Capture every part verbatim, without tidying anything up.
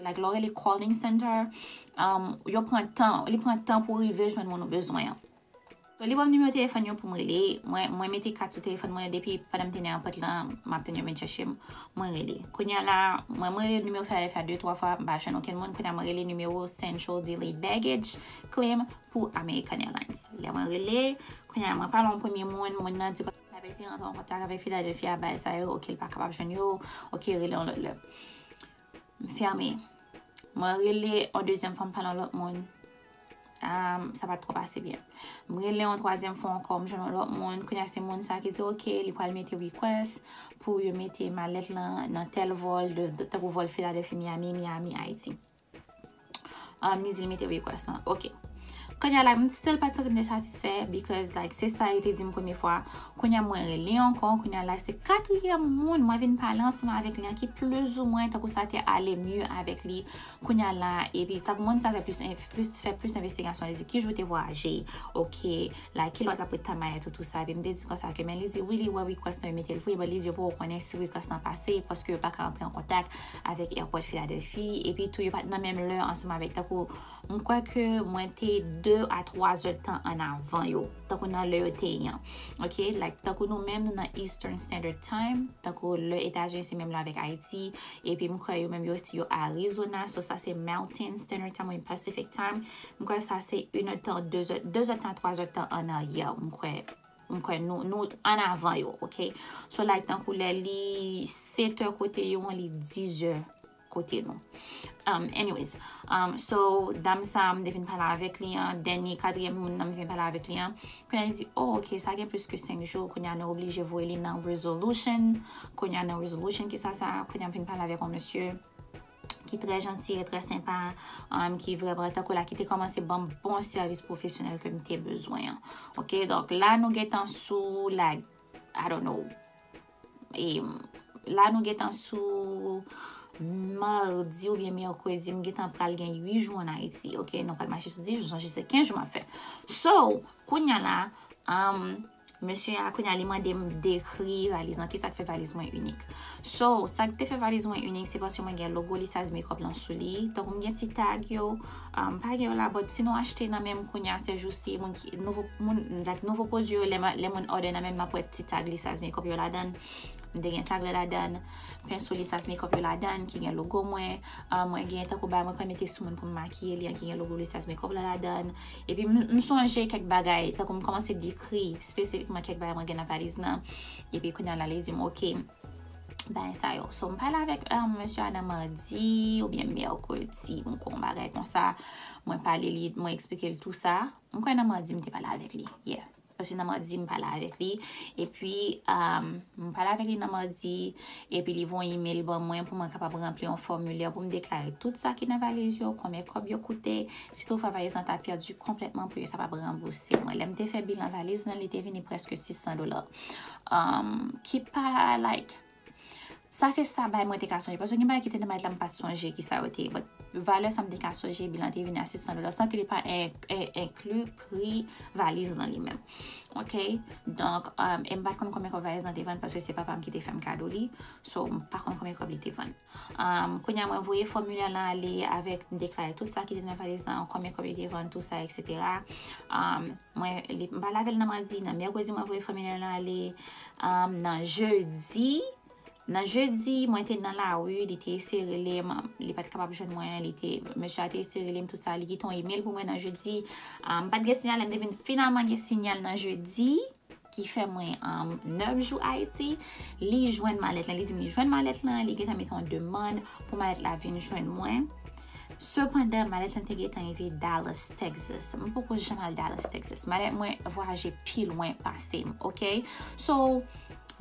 Like, lè w rele calling center, um, yo pran tan, li pran tan pou rive jwenn moun ou bezwen an. So, li ban m nimewo telefòn yo pou m rele. Mwen, mwen mete kat sou telefòn mwen depi pandan m te nan èpòt lan, m ap tann yo vin chèche m. Mwen rele. Kounye a la, mwen, mwen rele nimewo Philadelphia de twa fwa, m pa jwenn okenn moun. Kounye a, mwen rele nimewo Central Delayed Baggage Claim pou American Airlines. Lè mwen rele, kounye a, mwen pale yon premye moun, moun nan di konsa l ap eseye rantre an kontak avèk Philadelphia, bagay sa yo, oke, l pa kapab jwenn yo, oke, rele yon lòt lè. M fèmen. Mwen rele yon dezyèm fwa, m pale yon lòt moun. Um, sa pa t twò pase byen. M rele yon twazyèm fwa ankò, m jwenn yon lòt moun. Kounye a, se moun sa ki di, oke, li pral mete request pou yo mete malèt lan nan tèl vòl, de, de, tankou vòl Philadelphia, Miami, Miami, Ayiti. Um, li di l mete request lan. Oke. Kounye a la, m ti sèl pati santi m te satisfè, because, like, se sa yo te di m premye fwa. Kounye a, mwen rele ankò. Kounye a la, se katriyèm moun mwen vin pale ansanm avèk li an ki plizoumwen tankou sa te ale mye avèk li. Kounye a la, epi tankou moun sa fè plis, plis, fè plis envestigasyon, li di ki jou te vwayaje. Oke, like, ki lè w t ap ret Tamaya, tout, tout sa. Epi m te di konsa ke, men li di, wi, li wè request lan, yo mete l vre, but li di yo poko konnen si request lan pase, paske yo pa ka antre an kontak avèk Airport Philadelphia. Epi tou, yo pa t nan menm lè ansanm avèk, tankou, m kwè ke mwen te de a twa zè tan an avan yo, tankou nan lè yo te ye an. Oke, like, tankou nou menm, nou nan Eastern Standard Time, tankou lè Etazini se menm lè avèk Ayiti, epi m kwè yo menm yo, yo Arizona, so sa se Mountain Standard Time, oubyen Pacific Time. M kwè sa se inèdtan, dezè, dezèdtan, twazèdtan an aryè, m kwè, m kwè nou, nou an avan yo, oke? So, like, tankou lè li setè kote yo an, li dizè kote nou. Um, anyways, um, so, dam sa, m te vin pale avèk li an, dènye, katriyèm moun nan m vin pale avèk li an, kounye a li di, oh, oke, sa gen plis ke senk jou, kounye a nou oblije voye li nan Resolution, kounye a nan Resolution, ki sa sa, kounye a m vin pale avèk yon mesye ki trè janti e trè senpa, um, ki vrèman tankou la, ki te kòmanse ban m bon sèvis pwofesyonèl ke m te bezwen an. Oke, donk la nou gentan sou, like, I don't know, e, la nou gentan sou madi oubyen mèkredi, m gentan pral gen uit jou ann Ayiti, oke? Nou pral mache sou dis jou, sonje se kenz jou m ap fè. So, kounye a la, um, mesye a, kounye a, li mande m dekri valiz lan, kisa k fè valiz mwen inik. So, sa k te fè valiz mwen inik, se paske mwen gen logo Lisaz Makeup lan sou li. Tankou m gen ti tag yo, um, m pa gen yo la, but si nou achte nan men m kounye a, sèjousi, moun ki, nouvo, moun, like, nouvo pwodui yo, lè, lè moun order nan men m, n ap wè ti tag Lisaz Makeup yo ladan. M te gen tag la ladan, penso Lisaz Makeup yo ladan, ki gen logo mwen. Ah, mwen gen tankou bagay mwen konn mete sou moun pou m makiye li an, ki gen logo Lisaz Makeup la ladan. Epi m, m sonje kèk bagay, tankou m kòmanse dekri espesifikman kèk bagay mwen gen nan valiz lan. Epi kounye a la, li di m, oke, bagay sa yo. So, m pale avèk, ah, mesye a nan madi oubyen mèkredi, m kwè yon bagay konsa. Mwen pale li, mwen eksplike l tou sa. M kwè nan madi m te pale avèk li. Yeah. Paske nan madi, m pale avèk li. Epi, um, m pale avèk li nan madi. Epi, li voye yon email ban mwen pou mwen kapab ranpli yon fòmilè pou m deklare tout sa ki nan valiz yo, konbyen kòb yo koute. Si toutfwa valiz lan ta pèdi konplètman, pou yo kapab ranbouse mwen. Lè m te fè bilan valiz lan, li te vini prèske sis san dola. Um, ki pa, like, sa se sa bagay mwen te ka sonje. Paske gen bagay ki te nan malèt la, m pa t sonje kisa yo te ye. But valè sa m te ka sonje, bilan te vini a sis san dola, san ke li pa en-, en-, enkli pri valiz lan li menm. Oke? Donk, um, e m pa t konn konbyen kòb valiz lan te vann, paske se papa m ki te fè m kado li. So, m pa konn konbyen kòb li te vann. Um, kounye a, mwen voye fòmilè lan ale avèk, m deklare tout sa ki te nan valiz lan, konbyen kòb li te vann, tout sa, etsetera. Um, mwen, li, m pale avè l nan madi, nan mèkredi, mwen voye fòmilè lan ale, um, nan jedi, Nan jedi, mwen te nan lari, li te eseye rele m, li pa t kapab jwenn mwen, li te, mesye a te eseye rele m, tout sa, li kite yon email pou mwen nan jedi. Ah, m pa t gen siyal, m te vin finalman gen siyal nan jedi, ki fè mwen, ah, nèf jou Ayiti. Li jwenn malèt lan, li di m li jwenn malèt lan, li gentan mete yon demann pou malèt la vin jwenn mwen. Sepandan, malèt lan te gentan rive Dallas, Texas. M poko janm al Dallas, Texas. Malèt mwen vwayaje pi lwen pase m, oke? So,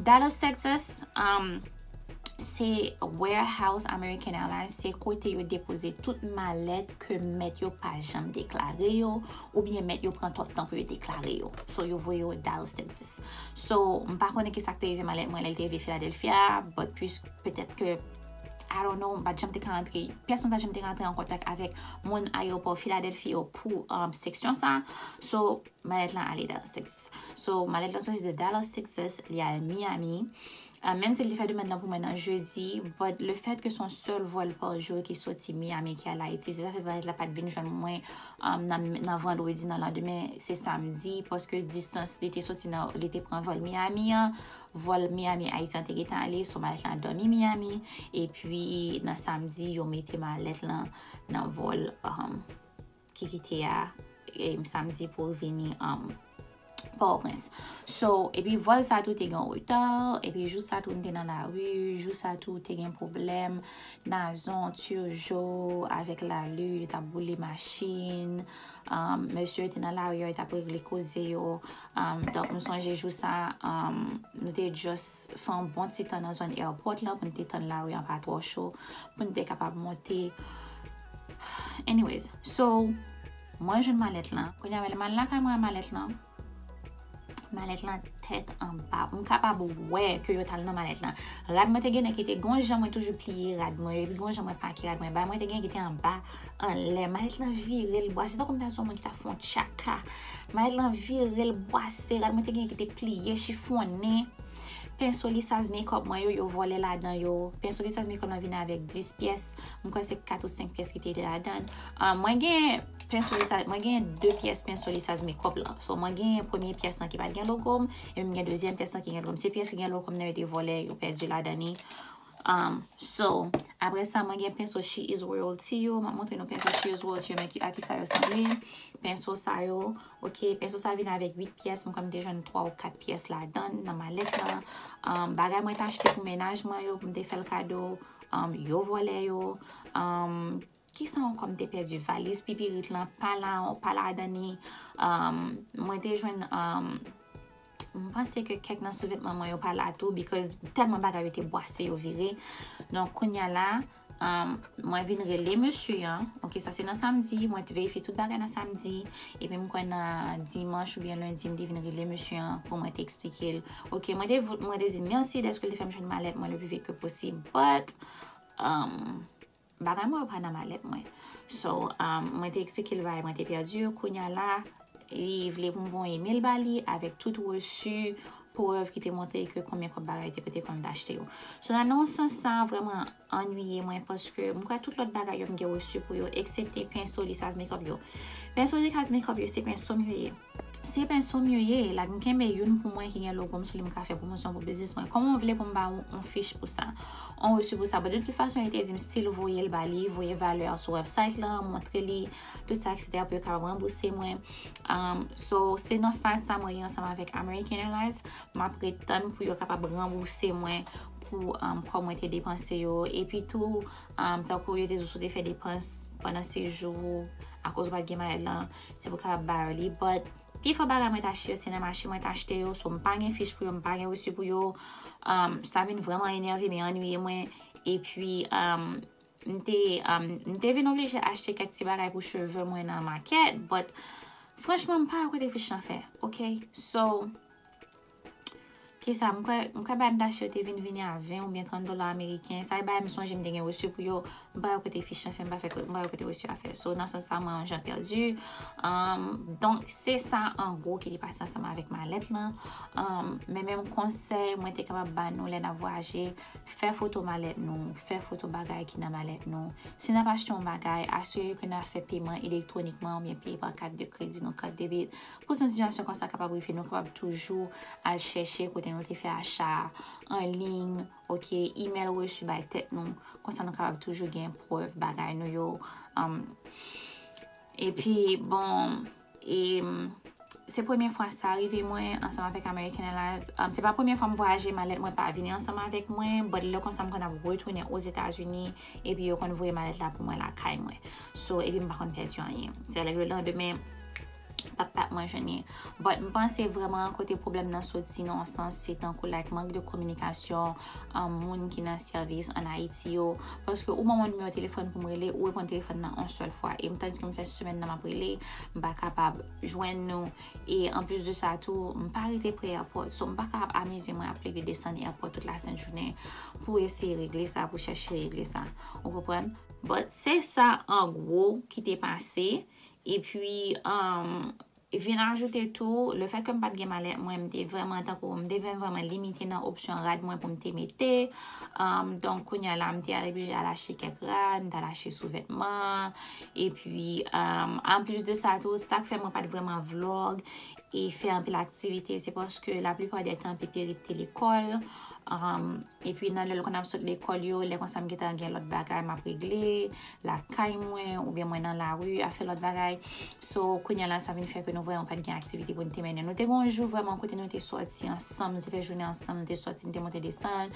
Dallas, Texas, um, se warehouse American Airlines, se kote yo depoze tout malèt ke mèt yo pa janm deklare yo, oubyen mèt yo pran twòp tan pou yo deklare yo. So, yo voye yo Dallas, Texas. So, m pa konnen kisa k te rive malèt mwen lè l te rive Philadelphia, but puiske petèt ke, I don't know, m pa t janm te ka antre, pèsonn pa t janm te ka antre an kontak avèk moun ayewopò Philadelphia yo pou, um, seksyon sa. So, malèt lan ale Dallas, Texas. So, malèt lan soti de Dallas, Texas, li al Miami. Uh, menm si li te fè demann nan pou mwen nan jedi, but le fait que se yon sèl vòl pa jou ki soti Miami ki al Ayiti, se sa fè malèt la pa t vin jwenn mwen um, nan, nan vandredi nan landemen, se samdi, paske distans li te soti nan, li te pran vòl Miami an, vòl Miami Ayiti an te gentan ale, so malèt la dòmi Miami, epi nan samdi, yo mete malèt lan nan vòl um, ki kite a e, samdi pou vini um, Pòtoprens. So, epi vòl sa tou te gen yon reta, epi jou sa tou m te nan lari, jou sa tou te gen pwoblèm, Nazon, Turgeau, avèk Lalu, yo t ap boule machin, um, mesye yo te nan lari, yo t ap regle koze yo, um, donk m sonje jou sa, um, nou te just fè yon bon ti tan nan zòn airport la, pou n te tann lari an pa twò cho, pou n te kapab monte. Anyways, so, mwen jwenn malèt lan. Kounye a, lè m al lakay mwen ak malèt lan, malèt lan tèt anba. M kapab wè ke yo t al nan malèt lan. Rad mwen te gen ki te gon jan mwen toujou pliye rad mwen, epi gon jan mwen pake rad mwen. Bagay mwen te gen ki te anba, anlè. Malèt lan vire l bwase. Se tankou m ta di yon moun ki ta fè yon tchaka. Malèt lan vire l bwase. Rad mwen te gen ki te pliye, chifonnen. Penso lisaz makeup mwen yo, yo vòlè ladan yo. Penso lisaz makeup lan vin avèk dis pyès. M kwè se kat ou senk pyès ki te ladan. Uh, mwen gen penso lisaz, mwen gen de pyès penso lisaz makeup lan. So, mwen gen premye pyès lan ki pa t gen logo m, e m gen dezyèm pyès lan ki gen logo m. Se pyès ki gen logo m nan yo te vòlè, yo pèdi ladan li. Um, so, apre sa, mwen gen penso She Is Royalty yo. M ap montre nou penso She Is Royalty yo, men ki, a ki sa yo sanble. Penso sa yo, ok, penso sa vin avèk uit pyès. Mwen kwè m te jwenn twa ou kat pyès ladan, nan malèt lan. Um, bagay mwen te achte pou mennaj mwen yo, pou m te fè l kado, um, yo vòlè yo. Um, ki sa ankò m te pèdi? Valiz pipirit lan, pa la, pa ladan li. Um, mwen te jwenn, um, m panse ke kèk nan souvètman mwen yo pa la tou, because tèlman bagay yo te bwase, yo vire. Donk, kounye a la, um, mwen vin rele mesye an. Ok, sa se nan samdi. Mwen te verifye tout bagay nan samdi. Epi m kwè nan dimanch oubyen lendi, m te vin rele mesye an pou mwen te eksplike l. Ok, mwen te, mwen te di l mèsi dèske l te fè m jwenn malèt mwen le pli vit ke posib. But, um, bagay mwen yo pa nan malèt mwen. So, um, mwen te eksplike l bagay mwen te pèdi yo. Kounye a la, li vle pou m voye yon imèl ba li avèk tout resi, prèv ki te montre ke konbyen kòb bagay te koute kòm m t achte yo. So, nan yon sans sa, vrèman annuiye mwen paske m kwè tout lòt bagay yo m gen resi pou yo, eksepte penso lisaz makeup yo. Penso lisaz makeup yo, se penso m yo ye. Se penso m yo ye, like, m kenbe youn pou mwen ki gen logo m sou li, m ka fè pwomosyon pou biznis mwen. Kòman w vle pou m ba ou yon fich pou sa? Yon resi pou sa? But de tout fason, li te di m still voye l ba li, voye valè a sou website lan, montre li, tout sa, et cetera, pou yo kapab ranbouse mwen. Um, so, se nan faz sa mwen ye ansanm avèk American Airlines. M ap ret tann pou yo kapab ranbouse mwen pou, um, kòb mwen te depanse yo. Epi tou, um, tankou yo te di w si w te fè depans pandan sejou ou, akoz ou pa t gen malèt lan, se pou kapab ba yo li. But, pifò bagay mwen t achte yo, se nan mache mwen t achte yo. So, m pa gen fich pou yo, m pa gen resi pou yo. Um, sa vin vrèman enève m e annuiye mwen. Epi, um, m te, um, m te vin oblije achte kèk ti bagay pou cheve mwen nan makèt, but franchman, m pa wè kote fich lan fè, ok? So, ki sa, m kwè, m kwè bagay m t achte yo te vin vini a ven oubyen trant dola ameriken. Sa e bagay m sonje m te gen resi pou yo. M pa wè kote fich lan fè, m pa fè, m pa wè kote resi a fè. So, nan sans sa, mwen yon jan pèdi. Um, donk, se sa, an gwo, ki te pase ansanm avèk malèt lan. Um, men menm konsèy mwen te kapab ba nou lè n ap vwayaje, fè foto malèt nou, fè foto bagay ki nan malèt nou. Si n ap achte yon bagay, asire ke n ap fè peman elektwonikman oubyen peye pa kat de kredi nou, kat debit. Pou yon sitiyasyon konsa kapab rive, nou kapab toujou al chèche kote nou te fè acha an liy, ok, imèl resi bay tèt nou. Konsa nou kapab toujou gen prèv bagay nou yo. Um, epi, bon, e, se premye fwa sa rive mwen ansanm avèk American Airlines. Um, se pa premye fwa m vwayaje, malèt mwen pa vini ansanm avèk mwen, but lè konsa m konn ap retounen Ozetazini, epi yo konn voye malèt la pou mwen lakay mwen. So, epi m pa konn pèdi anyen. Se lè le landemen, pap pap mwen jwenn li. But m panse vrèman kote pwoblèm nan soti nan yon sans, se tankou, like, mank de kominikasyon, um, moun ki nan sèvis an Ayiti yo. Paske ou ban mwen nimewo telefòn pou m rele, ou reponn telefòn nan yon sèl fwa. E m, tandis ke m fè semèn nan m ap rele, m pa kapab jwenn nou. E anplis de sa tou, m pa rete pre airport. So, m pa kapab amize mwen ap plede desann airport tout lasent jounen pou eseye regle sa, pou chèche regle sa. Ou konprann? But se sa, an gwo, ki te pase. Epi, um, vin ajoute tou, le fèt ke m pa t gen malèt mwen, m te vrèman, tankou, m te vin vrèman limite nan opsyon rad mwen pou m te mete. Um, donk, kounye a la, m te al oblije al achte kèk rad, m t al achte souvètman. Epi, um, anplis de sa tou, sa k fè mwen pa t vrèman vlog e fè anpil aktivite, se paske laplipa dè tan Pipirit te lekòl. Um, epi nan lè l konn ap sot lekòl yo, lè konsa m gentan gen lòt bagay m ap regle lakay mwen, oubyen mwen nan lari ap fè lòt bagay. So, kounye a la, sa vin fè ke nou vrèman pa t gen aktivite pou n te mennen. Nou te gen yon jou vrèman kote nou te sòti ansanm, nou te fè jounen ansanm, nou te sòti, nou te monte desann.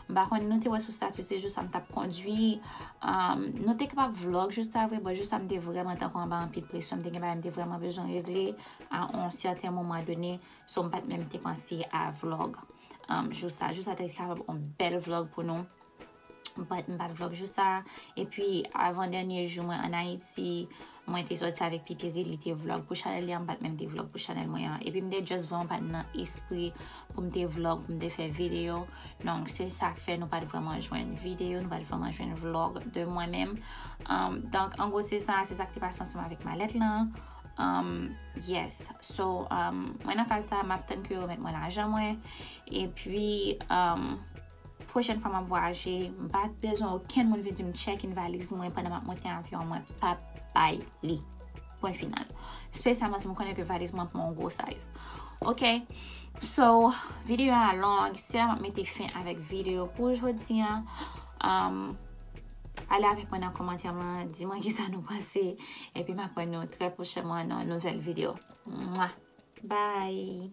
M pa konnen nou te wè sou stati se jou sa m t ap kondwi. Um, nou te kapab vlog jou sa vre, but jou sa m te vrèman tankou anba anpil presyon, m te gen bagay m te vrèman bezwen regle a yon sèten moman done. So, m pa t menm te panse a vlog, um, jou sa. Jou sa te kapab yon bèl vlog pou nou. But m pa t vlog jou sa. Epi, avan dènye jou mwen ann Ayiti, mwen te sòti avèk Pipirit, li te vlog pou chanèl li an, m pa t menm te vlog pou chanèl mwen an. Epi m te just vrèman pa t nan espri pou m te vlog, pou m te fè videyo. Donk, se sa k fè nou pa t vrèman jwenn videyo, nou pa t vrèman jwenn vlog de mwen menm. Um, donk, an gwo, se sa, se sa k te pase ansanm avèk malèt lan. Um, yes. So, um, mwen nan faz sa, m ap tann ke yo remèt mwen lajan mwen. Epi, um, pwochèn fwa m ap vwayaje, m pa bezwen okenn moun vin di m check in valiz mwen pandan m ap monte avyon, mwen p ap bay li. Pwen final. Espesyalman si m konnen ke valiz mwen ap yon gwo size. Ok? So, videyo a long, se la m ap mete fen avèk videyo pou jodi a. Um, ale avèk mwen nan kòmantè mwen, di mwen kisa nou panse, epi m ap wè nou trè pwochènman nan yon nouvèl videyo. Mwa! Bye!